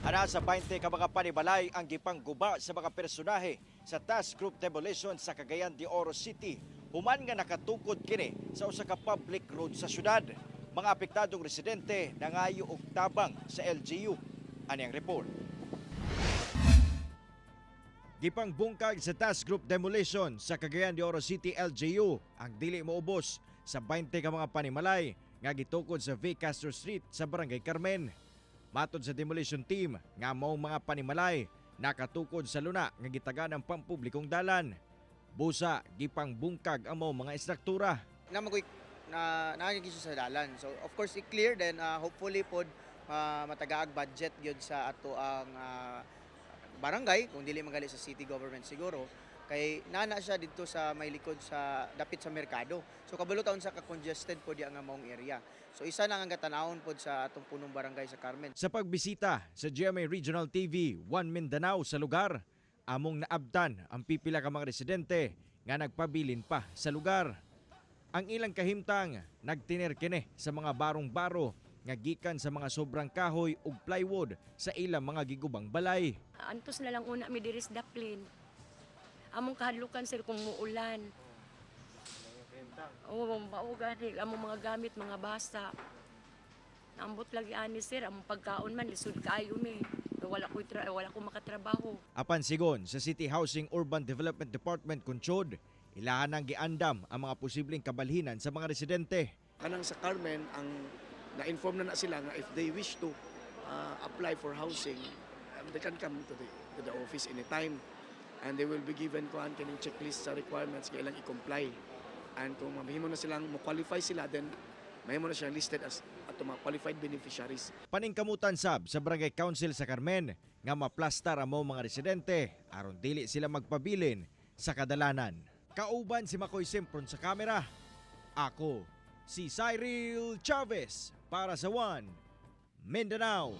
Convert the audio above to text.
Ana sa 20 ka mga panimalay ang gipangguba sa mga personahe sa Task Group Demolition sa Cagayan de Oro City. Human nga nakatukod kini sa usa ka public road sa syudad. Mga apektadong residente nangayo og tabang sa LGU. Ani ang report. Gipangbungkag sa Task Group Demolition sa Cagayan de Oro City LGU ang dili moubos sa 20 ka mga panimalay nga gitukod sa V. Castro Street sa Barangay Carmen. Matod sa demolition team nga maong mga panimalay nakatukod sa luna nga gitaga ng pampublikong dalan. Busa gipangbungkag ang maong mga istruktura. Na magoy na naa sa dalan. So of course i-clear, then hopefully pod matagaag budget gyud sa ato ang barangay, kung dili magali sa city government siguro, kay nana siya didto sa may likod sa dapit sa merkado. So kabalo taon sa ka congested pod nga maong area. So isa na ang gatanawon pod sa atong punong barangay sa Carmen. Sa pagbisita sa GMA Regional TV 1 Mindanao sa lugar, among naabtan ang pipila ka mga residente nga nagpabilin pa sa lugar. Ang ilang kahimtang nagtiner kini sa mga barong-baro nga gikan sa mga sobrang kahoy ug plywood sa ilang mga gigubang balay. Antos na lang una mi diri sa daplin. Among kahadlukan, sir, kung muulan. Oo, mao gani among mga gamit mga basa. Naambot lagi ani, sir, among pagkaon man lisod kaayo mi. Wala ko makatrabaho. Apan sigon sa City Housing Urban Development Department kon CHUD, ilahan ang giandam ang mga posibleng kabalhinan sa mga residente. Kanang sa Carmen, ang na-inform na na sila nga if they wish to apply for housing, they can come to the office anytime and they will be given kuan kaning checklist sa requirements nga ilang i-comply, and kung mahimo na silang mo-qualify sila, then mahimo na siyang listed as ato mga qualified beneficiaries. Paningkamutan sab sa Barangay Council sa Carmen nga maplastar ang mga residente aron dili sila magpabilin sa kadalanan. Kauban si Makoy Sempron sa kamera. Ako si Cyril Chavez para sa One Mindanao.